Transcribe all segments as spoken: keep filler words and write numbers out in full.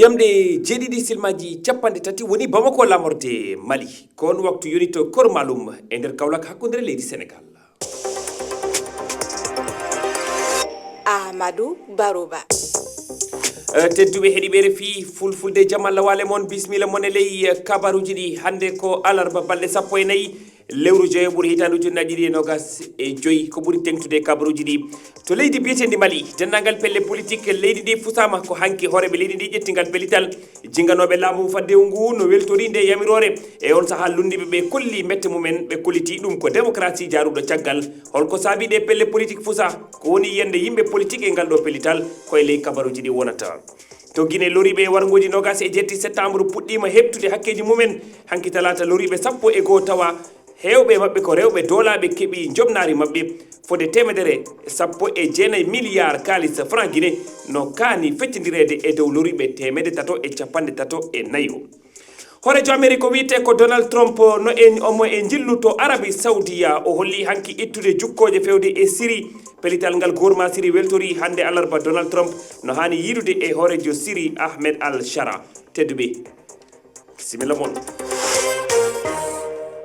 Yamɗe jeeɗiɗi silmaji capanɗe tati woni Bamako, lamorde Mali. Ko on waktu yoni to Kor Malum e nder Kaolack, hakkundere leydi Senegal. Ahmadou Barouba. Eh, tedduɓe heɗiɓe R F I Fulfulde, jam Allah waale mon, bismilla mon e ley kabaruji ɗi. Hannde ko alarba, balɗe sappo e nayi, lewru joyo ɓuri, hitaande ujunnaji ɗiɗi e nogas e joyi. Ko ɓuri teŋtude e kabaruji ɗi, to leydi biyetendi Mali, denndaangal pelle politik leydi ndi fusaama. Ko hanki hooreeɓe leydi ndi ƴetti ngal pellital. Jinganooɓe laamu faddewu ngu no weltori nde yamiroore. E on sahaa, lunndiiɓe ɓe kolli mette mumen, ɓe kolliti ɗum ko démocratie jaaruɗo caggal. Holko saabi ɗe pelle politik fusa? Ko woni yiyannde yimɓe politik e ngal ɗo pellital? Ko e ley kabaruji ɗi wonata. To Gine, loriiɓe e warngooji nogas e jeetti septembre puɗɗiima heɓtude hakkeeji mumen. Hanki talaata, loriiɓe sappo e goo, tawa heewɓe e maɓɓe ko rewɓe doolaaɓe, keɓi njoɓnaari maɓɓe fodde teemedere e sappo e jeenayi milliard kaalis franc Gine. No kaani feccindireede e dow loriiɓe teemedde tato e capanɗe tato e nayo. Hooreejo Amerik o wiyetee ko Donald Trump, no en omo e njillu to Arabie Saoudia. O holli hanki ittude jukkooje fewde e Siri. Pellital ngal goorma Siri weltori hannde alarba Donald Trump no haani yiidude e hooreejo Siri Ahmed Al Shara. Tedduɓe, bisimilla mon.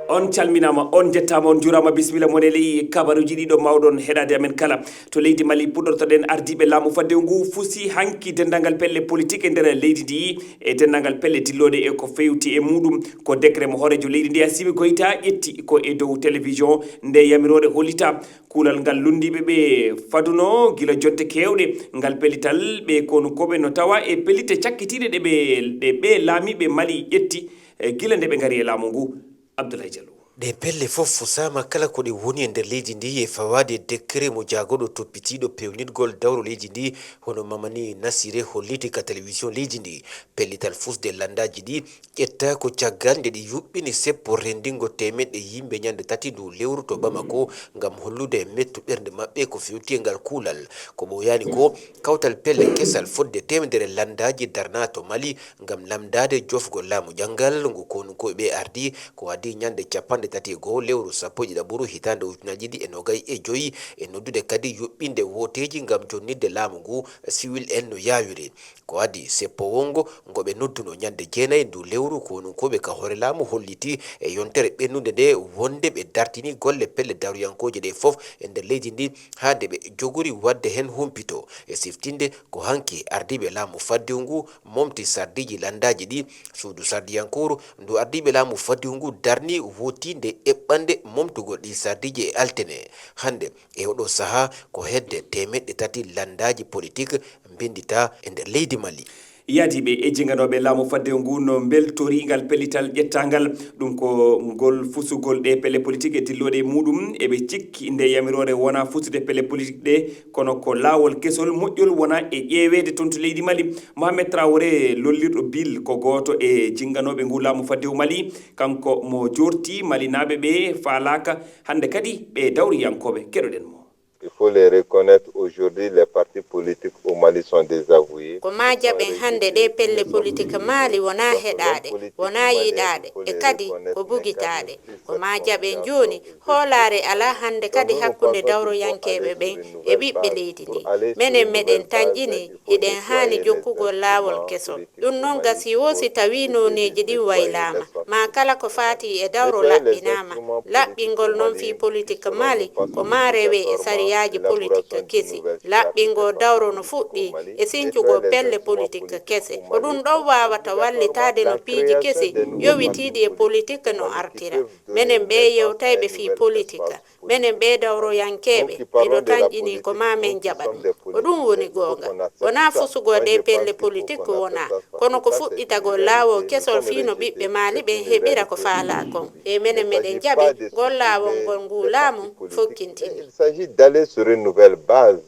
On calminaama, on njettaama, on njuuraama, bisimilla mon e ley kabaruji ɗiɗo mawɗon heɗaade amen kala. To leydi Mali puɗɗortoɗen, ardiiɓe laamu faddewu ngu fusi hanki denndaangal pelle politik e nder leydi ndi, e denndaangal pelle dillooɗe e ko fewti e muɗum. Ko décret mo hooreejo leydi ndi Assimi Goïta ƴetti ko e dow télévision nde yamiroore hollita. Kuulal ngal lunndiiɓe ɓe faduno gila jonte keewɗe. Ngal pellital, ɓe konunkooɓe no tawa e pellitte cakkitiiɗe ɗe ɓe, ɗe ɓe laamiiɓe Mali ƴetti, e gila nde ɓe ngari e laamu ngu. Abdoulaye Diallo. Ɗe pelle fof fusaama kala ko ɗe woni e nder leydi ndi e fawaade e dekkere mo jaagorɗo toppitiiɗo peewnitgol dawro leydi ndi, hono Mamani Nasire holliti ka telewision leydi ndi. Pellital fusde lanndaaji ɗi ƴetta ko caggal nde ɗi yuɓɓini seppo renndingo teemeɗɗe yimɓe ñande tati ndu lewru to Bamako ngam hollude e mettu ɓernde maɓɓe ko fewti e ngal kuulal. Ko ɓooyaani ko, kawtal pelle kesal fodde teemedere lanndaaji darnaa to Mali ngam lamndaade jofgol laamu ƴanngal ngu konunkooɓe ɓe ardi. Ko adii ñande capanɗe tati e goo lewru sappo e ɗiɗaɓuru hitaande ujunnaji ɗiɗi e nogas e joyi, e noddude kadi yuɓɓinde wooteeji ngam jonnitde laamu ngu, siwil en no yaawiri. Ko adii seppo wonngo ngo ɓe nodduno ñande jeenayi ndu lewru konunkooɓe ka hoore laamu holliti e yontere ɓennunde nde wonde ɓe dartini golle pelle daroyankooje ɗe fof e nder leydi ndi haa nde ɓe jogori waɗde heen humpito. E siftinde, ko hanki ardiiɓe laamu faddewu ngu momti sardiiji lanndaaji ɗi. Suudu sardiyankooru ndu ardiiɓe laamu faddewu ngu darni wootii nde eɓɓande momtugol ɗi sardiiji e altine. Hannde, e oɗo sahaa, ko hedde teemeɗɗe tati lanndaaji politik mbinnditaa e nder leydi Mali. Yaadiiɓe e jinganooɓe laamu faddewu ngu no mbeltori ngal pellital ƴettaangal. Ɗum ko ngol fusugol ɗe pelle politik e dillooɗe e muɗum. Eɓe cikki nde yamiroore wonaa fusude pelle politik ɗe, kono ko laawol kesol moƴƴol wona e ƴeeweede toon to leydi Mali. Mohamed Traoré, lollirɗo Bil, ko gooto e jinganooɓe ngu laamu faddewu Mali. Kanko mo joorti Malinaaɓe ɓe faalaaka. Hannde kadi ɓe dawriyankooɓe. Keɗoɗen mo. Il faut les reconnaître, aujourd'hui les partis politiques au Mali sont désavoués. Ko maa jaɓen hannde ɗee pelle politik Mali wonaa heɗaaɗe, wonaa yiɗaaɗe, e kadi ko bugitaaɗe. Ko maa jaɓen jooni, hoolaare alaa hannde kadi hakkunde dawroyankeeɓe ɓen e ɓiɓɓe leydi ndin. Menen meɗen tanƴinii, hiɗen haani jokkugol laawol kesol. Ɗum noon gasii woo si tawii nooneeji ɗin waylaama, maa kala ko faati e dawro laɓɓinaama. Laɓɓingol noon fii politik Mali ko maa rewee e sariyaaji politik kesi. Laɓɓingol dawro no fuɗɗii e sincugol pelle politik kese. Ko ɗum ɗon waawata wallitaade no piiji kesi yowitiiɗi e politik no artira. Menen ɓee yewtayɓe fii politik, menen ɓee dawroyankeeɓe, miɗo tanƴinii ko maa men jaɓa ɗum. Ko ɗum woni goonga. Wonaa fusugol ɗee pelle politik wonaa, kono ko fuɗɗitagol laawol kesol fii no ɓiɓɓe Mali ɓen heɓira ko faalaa kon. E menen meɗen jaɓi ngol laawol ngol nguu laamu fokkintini. Il s'agit d'aller sur une nouvelle base.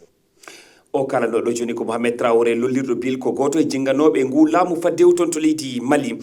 O kalanɗo ɗo jooni ko Mohamed Traoré, lollirɗo Bil, ko gooto e jinganooɓe ngu laamu faddewu toon to leydi Mali.